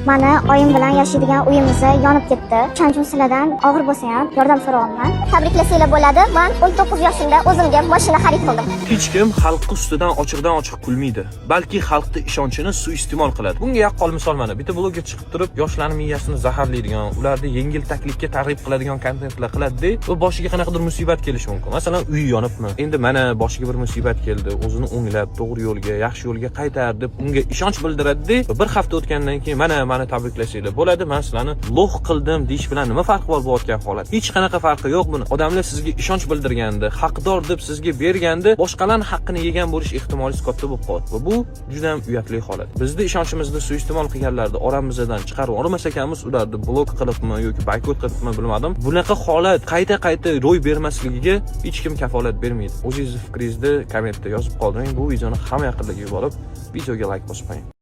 Mani oyim bilan yashaydigan uyimiz yonib ketdi. O'shaning uchun sizlardan og'ir bo'lsa ham yordam so'rayapman. Tabriklasanglar bo'ladi. Man 19 yoshimda o'zimga mashina xarid qildim. Hech kim xalqni ustidan ochiqdan ochiq kulmaydi, balki xalqni ishonchini suiiste'mol qiladi. Bunga yaqqol misol mana bitta bloger chiqib turib, yoshlarning miyasini zaharlaydigan, ularni yengil taklikka targ'ib qiladigan kontentlar qiladi va boshiga qanaqadir musibat kelishi mumkin. Masalan, uyi yonibmi? Endi mana boshiga bir musibat keldi, o'zini o'nglab, to'g'ri yo'lga, yaxshi yo'lga qaytar deb unga ishonch bildiradi va bir hafta o'tgandan keyin mana mani tabriklasanglar bo'ladi, man sizlarni лох qildim deyish bilan nima farqi bor bo'layotgan holat? Hech qanaqa farqi yo'q buni. Odamlar sizga ishonch bildirganda, haqdor deb sizga berganda, boshqalarning haqqini yegan bo'lish ehtimolingiz katta bo'lib qoladi va bu juda ham uyatli holat. Bizni ishonchimizni suiiste'mol qilganlarni oramizdan chiqarib olmas ekanmiz, ularni blok qilibmi yoki boykot qilibmi, bilmadim. Bunaqa holat qayta-qayta ro'y bermasligiga hech kim kafolat bermaydi. O'zingizni fikringizni kommentda yozib qoldiring. Bu videoni hamma yaqinlarga yuborib, videoga layk bosib qo'ying.